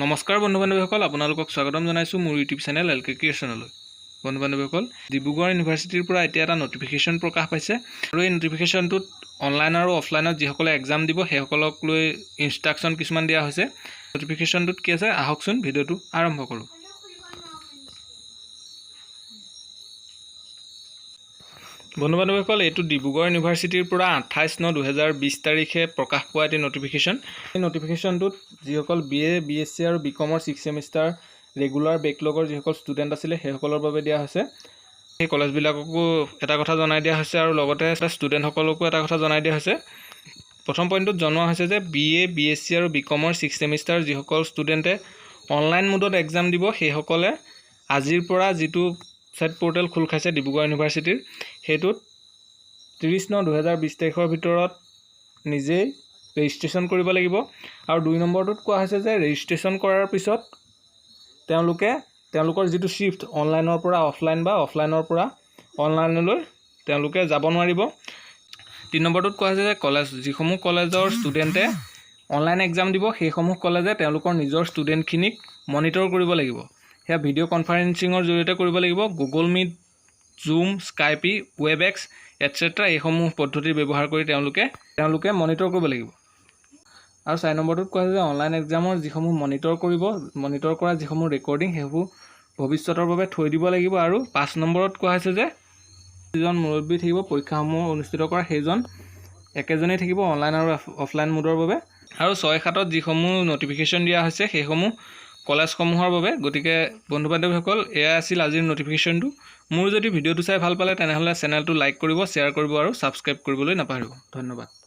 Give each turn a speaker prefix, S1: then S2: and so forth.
S1: নমস্কাৰ বন্ধু বান্ধৱীসকল, আপোনালোকক স্বাগতম জনাইছোঁ মোৰ ইউটিউব চেনেল এল কে ক্ৰিয়েশ্যনলৈ। বন্ধু বান্ধৱীসকল, ডিব্ৰুগড় ইউনিভাৰ্চিটিৰ পৰা এতিয়া এটা নটিফিকেশ্যন প্ৰকাশ পাইছে আৰু এই নটিফিকেশ্যনটোত অনলাইন আৰু অফলাইনত যিসকলে এক্সাম দিব, সেইসকলক লৈ ইনষ্ট্ৰাকশ্যন কিছুমান দিয়া হৈছে। নটিফিকেশ্যনটোত কি আছে, আহকচোন ভিডিঅ'টো আৰম্ভ কৰোঁ। বন্ধু বান্ধৱীসকল, এইটো ডিব্ৰুগড় ইউনিভাৰ্চিটিৰ পৰা 28/9/2020 তাৰিখে প্ৰকাশ পোৱা এটি নটিফিকেশ্যন। এই নটিফিকেশ্যনটোত যিসকল B A, B S C আৰু বি কমৰ ছিক্স ছেমিষ্টাৰ ৰেগুলাৰ বেকলগৰ যিসকল ষ্টুডেণ্ট আছিলে, সেইসকলৰ বাবে দিয়া হৈছে। সেই কলেজবিলাককো এটা কথা জনাই দিয়া হৈছে আৰু লগতে ষ্টুডেণ্টসকলকো এটা কথা জনাই দিয়া হৈছে। প্ৰথম পইণ্টটোত জনোৱা হৈছে যে B A, B S C আৰু বি কমৰ ছিক্স ছেমিষ্টাৰ যিসকল ষ্টুডেণ্টে অনলাইন মোডত এক্সাম দিব, সেইসকলে আজিৰ পৰা যিটো ৱেবছাইট পৰ্টেল খোল খাইছে ডিব্ৰুগড় ইউনিভাৰ্চিটিৰ, সেইটোত 30/9/2020 তাৰিখৰ ভিতৰত নিজেই ৰেজিষ্ট্ৰেশ্যন কৰিব লাগিব। আৰু দুই নম্বৰটোত কোৱা হৈছে যে ৰেজিষ্ট্ৰেশ্যন কৰাৰ পিছত তেওঁলোকে তেওঁলোকৰ যিটো শ্বিফ্ট অনলাইনৰ পৰা অফলাইন বা অফলাইনৰ পৰা অনলাইনলৈ তেওঁলোকে যাব নোৱাৰিব। তিনি নম্বৰটোত কোৱা হৈছে যে যিসমূহ কলেজৰ ষ্টুডেণ্টে অনলাইন এক্সাম দিব, সেইসমূহ কলেজে তেওঁলোকৰ নিজৰ ষ্টুডেণ্টখিনিক মনিটৰ কৰিব লাগিব। সেয়া ভিডিঅ' কনফাৰেঞ্চিঙৰ জৰিয়তে কৰিব লাগিব। গুগল মিট, জুম, স্কাইপি, ৱেব এক্স এটচেট্ৰা, এইসমূহ পদ্ধতিৰ ব্যৱহাৰ কৰি তেওঁলোকে মনিটৰ কৰিব লাগিব। আৰু চাৰি নম্বৰটোত কোৱা হৈছে যে অনলাইন এক্সামৰ যিসমূহ মনিটৰ কৰিব, মনিটৰ কৰা যিসমূহ ৰেকৰ্ডিং, সেইসমূহ ভৱিষ্যতৰ বাবে থৈ দিব লাগিব। আৰু পাঁচ নম্বৰত কোৱা হৈছে যে যিজন মুৰব্বী থাকিব পৰীক্ষাসমূহ অনুষ্ঠিত কৰা, সেইজন একেজনেই থাকিব অনলাইন আৰু অফলাইন মোডৰ বাবে। আৰু 6-7ত যিসমূহ নটিফিকেশ্যন দিয়া হৈছে, সেইসমূহ কলেজসমূহৰ বাবে। গতিকে বন্ধু বান্ধৱীসকল, এয়া আছিল আজিৰ নটিফিকেশ্যনটো। মোৰ যদি ভিডিঅ'টো চাই ভাল পালে, তেনেহ'লে চেনেলটো লাইক কৰিব, শ্বেয়াৰ কৰিব আৰু ছাবস্ক্ৰাইব কৰিবলৈ নাপাহৰিব। ধন্যবাদ।